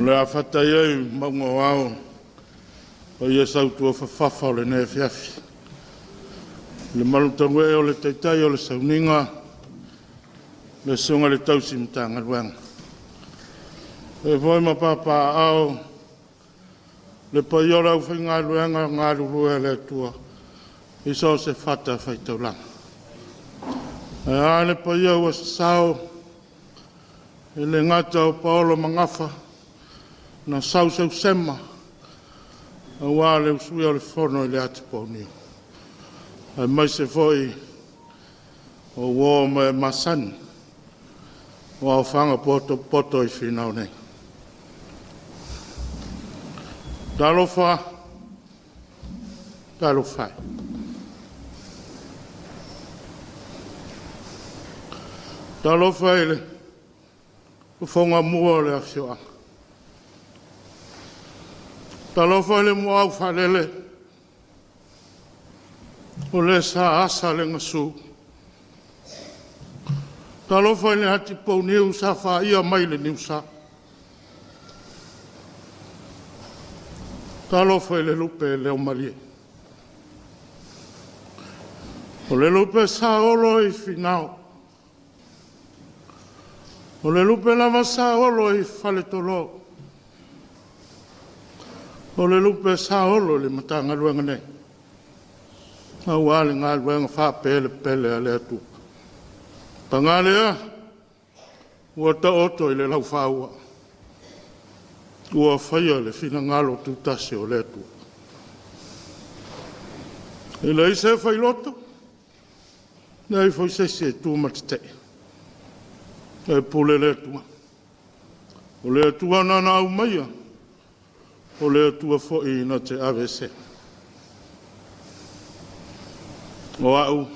O le a fata ia i mauga o ao paia sautuafafafa o lenei afiafi, i le malutague o le taitai o le sauniga, le susuga i le tausi Matagaluega. E foi ma papaaao le paia o le aufaigaluega galulue a le Atua i so o se fatafaitaulaga. Ae a le paia ua sasao e le gata o paolo ma gafa na sausausema aua le usuia o le Fono i le ati pouniu, aemaise foi o uo ma e masani ua aofaga potopoto i Finao nei. Talofa, talofa e. Talofa i le fofogamua o le afioaga, talofa i le muaufaalele o le sa asa le gasu, talofa i le atipouniu sa fa'ia mai le niusa, talofa i le lupe leomalie, o le lupe sa olo i Finao, o le lupe lava sa olo i Faletolo, o le lupe sa olo i le Matagaluega nei, aua le galuega faapelepele a le Atua. Paga lea, ua taoto i le laufaaua, ua faia le finagalo tutasi o le Atua. E leai se failoto, leai foi se isi e tumatetee, e pule le Atua. O le Atua na na aumaia, o le Atua foi na te aveesea. O au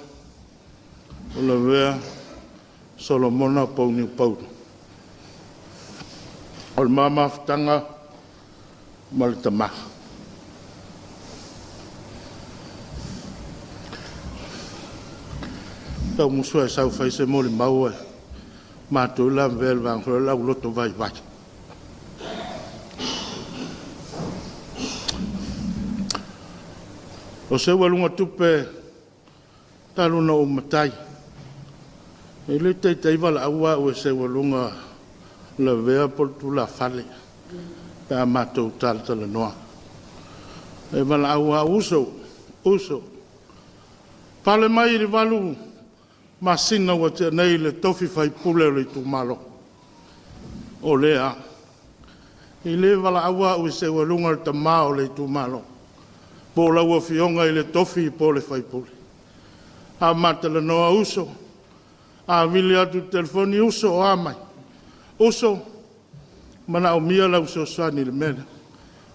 o Lavea Solomona Pouniu Paulo, o le ma mafutaga ma le Tama. Tau musu lava e sau e fai se molimau ae matou i Lavea i le vaega foi lea o le auloto vaivai. O seualuga tupe talu ona ou matai, e le taitai valaau au e Seualuga Lavea po o le tulafale pe a matou talatalanoa. E valaau lava, uso, uso, pale mai i le 8 masina ua tea nei i le tofi faipule o le itumalo. O lea lava. E le valaau au e Seualuga o le tama o le itumalo, po o lau afioga i le tofi po o le faipule. A ma talanoa, uso, a vili atu i le telefoni, uso o a mai? Uso, e manaomia lau fesoasoani i le mea lea.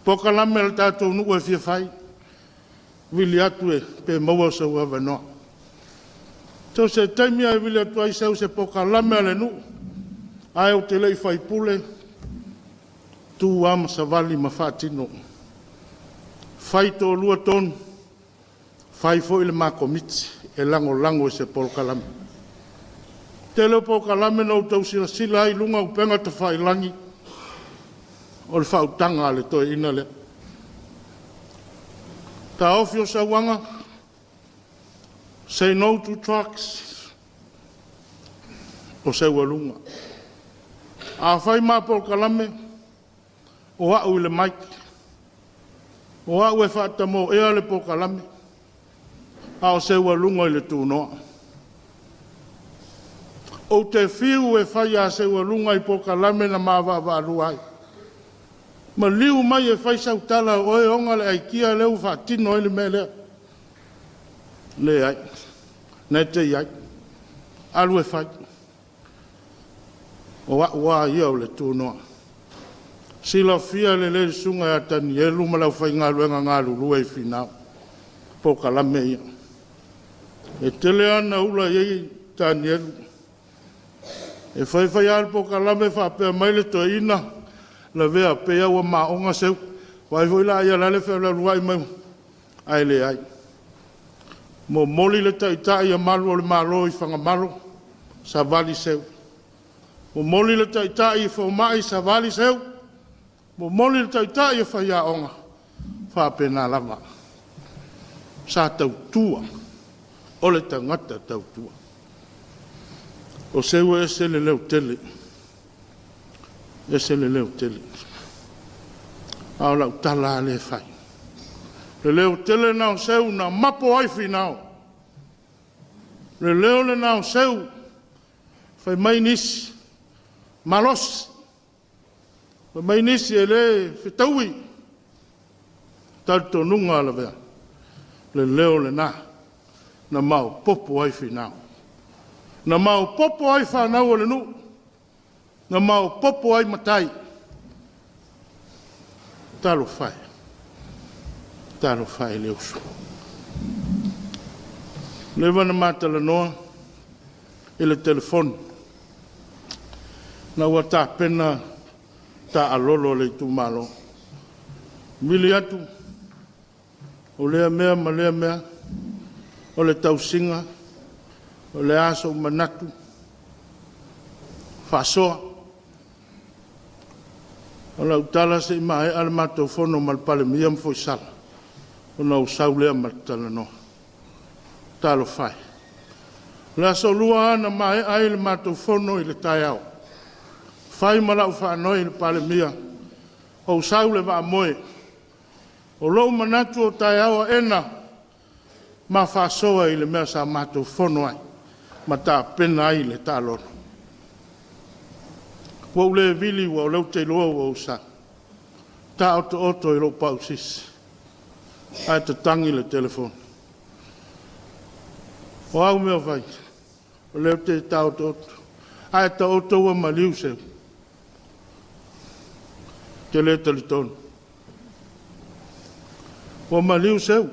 Polokalame a le tatou nuu e fia fai, vili atu pe maua sou avanoa. So o se taimi lava e vili atu ai sau i se polokalame a le nuu, ae ou te le i faipule, tu lava ma savali ma faatino. Fai toalua tonu, fai foi le ma komiti e lagolago i se polokalame. Tele o polokalame na outou silasila ai i luga o upega tafailagi, o le faautaga a le toeaina lea. Taofi o Sauaga, say no to drugs, o Seualuga. A fai ma polokalame, o au i le mic, o au e faatamoea le polokalame, a o Seualuga i le tunoa. Ou te fiu e fai ia Seualuga i polokalame na ma vaavaalua ai. Maliu mai e fai sau tala, o oe e ona le aitia lea ua faatino ai le mea lea. Leai, na te i ai, alu e fai. O au lava ia o le tunoa. Silafia lelei e le susuga ia Tanielu ma le aufaigaluega galulue i Finao polokalame ia. E tele lava ina ula i ai Tanielu. E fai fai lava le polokalame faapea mai le toeaina, Lavea, pei lava ua maona Seu. Vaai foi la o la e fealualuai mai, ae leai. Momoli le Taitai a Malu o le Malo i Fagamalo, savali Seu. Momoli le Taitai i fomai, savali Seu. Momoli le taitai e faiaoga, faapena lava. Sa tautua, o le tagata tautua. O seu e ese le leotele, ese le leotele. A o lau tala lava lea e fai, o le leotele lena o Seu na mapo ai Finao. O le leo lena o Seu, fai mai nisi, malosi, fai mai nisi e le fetaui. Talitonuga a Lavea, le leo lena na maopoopo ai Finao, na maopoopo ai fanau a le nuu, na maopoopo ai matai. Talofa e, talofa e i le uso. Ua leva ona ma talanoa i le telefoni, ina ua tapena taalolo a le itumalo. Vili atu o lea mea ma lea mea, o le tausiga, o le a sou manatu, faasoa. O lau tala se i maea le matou fono ma le Palemia ma Foisala ona ou sau lea matou talanoa. Talofa e. O le aso Lua na maea ai le matou fono i le taeao, fai ma lau faanoi i le Palemia, ou sau i le vaamoe. O lou manatu o taeao aena, ma faasoa i le mea sa matou fono ai ma tapena ai le taalolo. Ua ou le vili aua o lea ou te iloa ua ou sau, e taotooto i lou pausisi ae tatagi le telefoni. O au mea o fai? O lea ou te taotooto, ae taoto ua maliu Seu. Ou te le talitonu. Ua maliu Seu.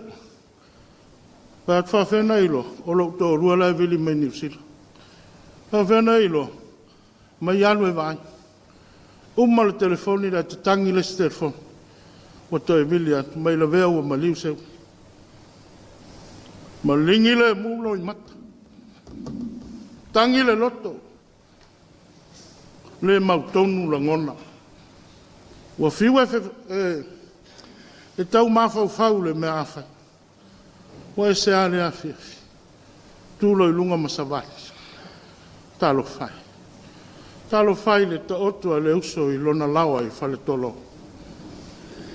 Fai atu, faafefea ona e iloa? O lou toalua la e vili mai Niu Sila. Faafefea ona e iloa? Omai alu e vaai. Uma le telefoni ae tatagi le isi telefoni. Ua toe vili atu, fai mai Lavea ua maliu Seu. Maligi lemu loimata, tagi le loto, le mautonu lagona. Ua fiu e, e tau mafaufau i le mea a fai, ua ese lava lea afiafi. Tu loa i luga ma savali. Talofa e. Talofa e i le taoto a le uso i lona laoa i Faletolo.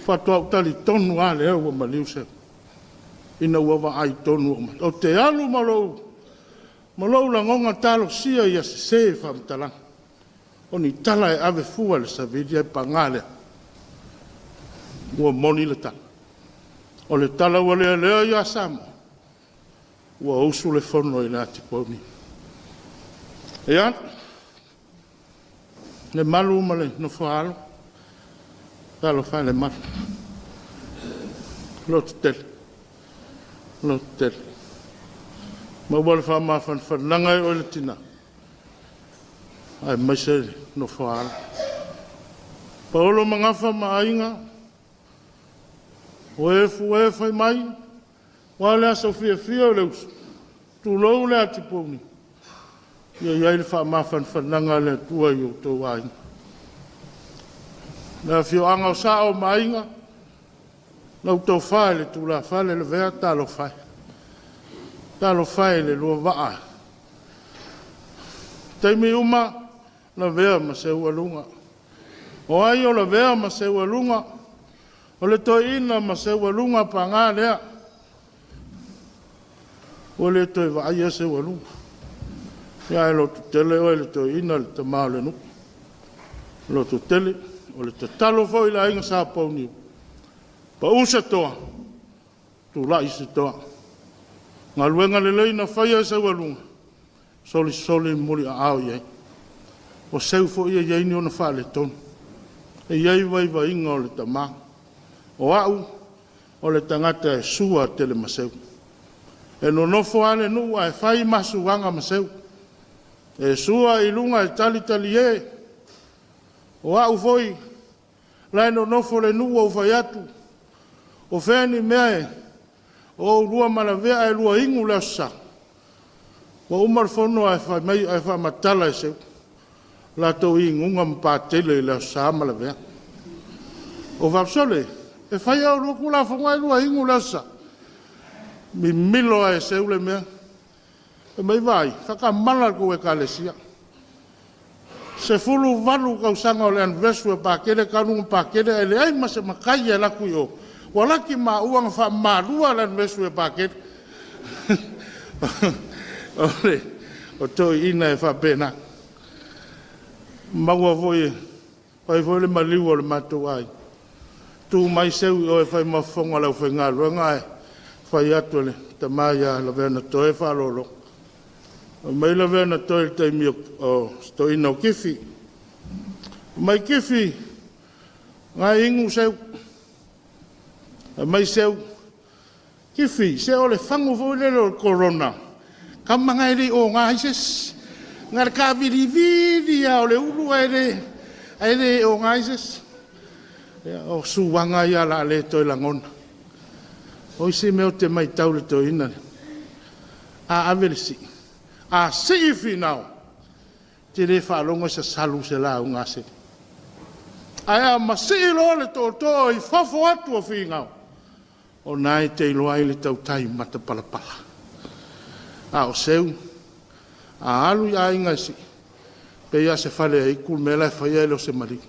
Faatoa ou talitonu lava lea ua maliu Seu, ina ua vaai tonu ou mata. Ou te alu ma lou lagona, talosia ia sese faamatalaga. O ni tala e ave fua i le savili, ae paga lea, ua moni le tala. O le tala ua lelea ia Samoa, ua usu le fono i le Atipouni. Ia, Lemalu ma le nofo a alo, talofa e Lemalu, lototele, lototele. Maua le faamafanafanaga e oo i le tina, aemaise le nofo a alo. Paolo ma Gafa ma Aiga, o e fua e fai mai, ua a le aso fiafia o le uso, tulou le Atipouni, ia i ai le faamafanafanaga a le Atua i o outou aiga. Le afioaga o Sao ma Aiga, lau tofa i le tulafale Lavea, talofa e. Talofa e i le lua vaa, taimi uma, Lavea ma Seualuga. O ai o Lavea ma Seualuga? O le toeaina ma Seualuga, paga lea, ua le toe vaaia Seualuga. Ae lototele oe le toeaina, le tama o le nuu, lototele. O le tatalo foi i le aiga Sa Pauniu, pau se toa, tulai se toa. O galuega lelei na faia e Seualuga, solisoli muliaao i ai. O Seu foi e i ai ni ona faaletonu, e i ai vaivaiga o le tama. O au, o le tagata e sua tele ma Seu. E nonofo lava le nuu ae fai ma suaga ma Seu. E sua i luga e talitalie. O au foi, la e nonofo le nuu ou fai atu, o fea ni mea o oulua ma Lavea ae lua inu le Aso Sa? Ua uma le fono ae fai mai ae faamatala e Seu latou inuga ma patele i le Aso Sa ma Lavea. Ou fai atu, sole, e fai e oulua Tulafono ae lua inu i le Aso Sa. Mimilo lava e seu le mea. Fai mai, vaai, faatamala le tou ekalesia. 18 tausaga o le anniversary o Pakele talu ona Pakele ae leai ma se matai e alu atu i o, ua laki maua na faamalua le anniversary a Pakele. O toeaiina e faapena. Maua foi, fai foi le maliu o le matou aiga, tu mai seu i o e fai ma fofoga o le aufaigaluega ae fai atu e le tama ia Lavea na toe faaaloalo. Fai mai Lavea na toe i le taimi o si toeaina o Tifi, fai mai Tifi, na e inu seu. Fai mai seu, Tifi, se o le fagu foi lele o le Corona, tama na e le i ona ai se isi. Na o le tavilivili lava o le ulu ae le ona ai se isi. Ia, o suaga ia o le a le toe lagona. O isi mea ou te matau i le toeaina lea, a ave le sii, a sii Finao, e te le faalogo e sasalu se lauga a Sele. Ae a masii loa le tootoo i fafo atu o Finao, o lena e te iloa ai le tautai matapalapala. A o Seu, a alu i aiga e sii, pei lava o se fale aitu le mea la e fai ae le o se maliu.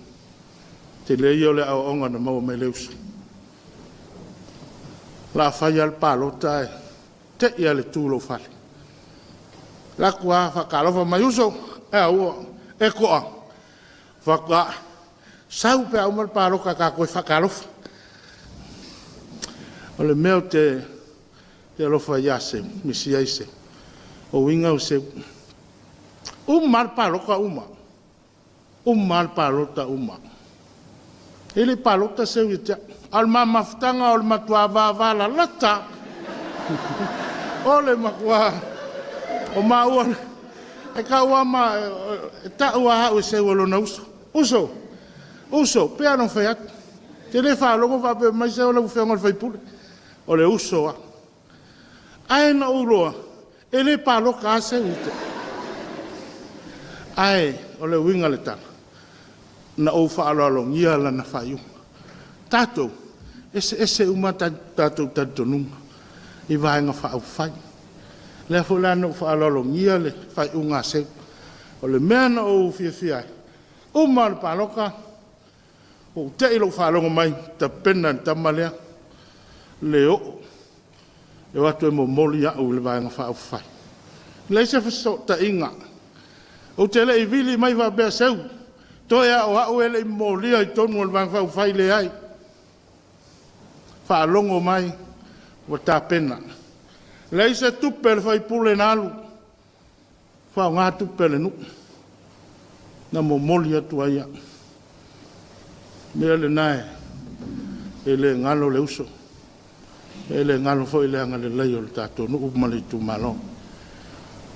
Tele ia o le aoaoga na maua mai le uso. O le a fai lava le palota ae te i lava i le tu i lou fale. Alu atu lava faatalofa mai, uso, e a ua… E to'a? Ou fai atu, a, sau pe a uma le palota ta toe faatalofa. O le mea ou te alofa ai ia Seu, misia ai Seu, o uiga o Seu, uma lava le palota uma, uma lava le palota uma. E le i palota Seu ia te au, a o le ma mafutaga o le matua vavalalata lava. O le matua, o maua, e tau lava e tau lava au e Seu o lona uso. Uso, uso, e pei lava ona ou fai atu, e te le faalogo o faapea mai Seu lau Afioga i le sui usufono. O le uso a. Ae na ou iloa, e le palota lava Seu ia te au. Ae o le uiga o le tala, na ou faaaloalogia lana faaiuga. Tatou, e eseese uma tatou talitonuga i Vaega Faaupufai. O lea foi la na ou faaaloalogia le faaiuga a Seu. O le mea na ou fiafia ai, uma le palota, ua ou te i lou faalogo mai, tapena e le tama lea le o'o e o atu e momoli au i le Vaega Faaupufai. E leai se fesootaiga, ou te le i vili mai faapea, Seu, toe lava o au e le i momolia i totonu o le Vaega Faaupufai, leai. Faalogo mai ua tapena. Leai se tupe a le sui usufono na alu, faaaoga tupe a le nuu na momoli atu ai au. O le mea lena e le galo le uso, e le galo foi le agalelei o le tatou nuu ma le itumalo.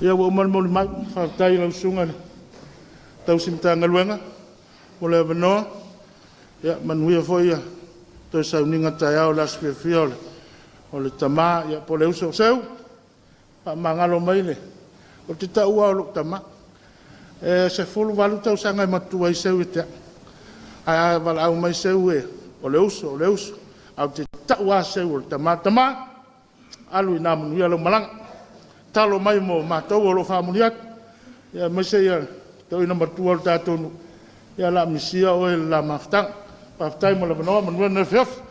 Ia ua uma le molimau, faafetai i lau Susuga i le tausi Matagaluega mo le avanoa. Ia manuia foi le toe sauniga taeao i le aso fiafia o le tama po o le uso. Seu, faamagalo mai le… Ou te taua lava o lou tama. E 18 tausaga e matua ai Seu ia te au. Ae a valaau mai Seu o le uso, o le uso, ae ou te tau lava Seu o le tama. Tama, alu ina manuia lau malaga. Tatalo mai mo matou o lo o faamuli atu, aemaise le toeaina matua o le tatou nuu, o le a misia oe i le la mafutaga. Faafetai mo le avanoa, manuia lenei afiafi.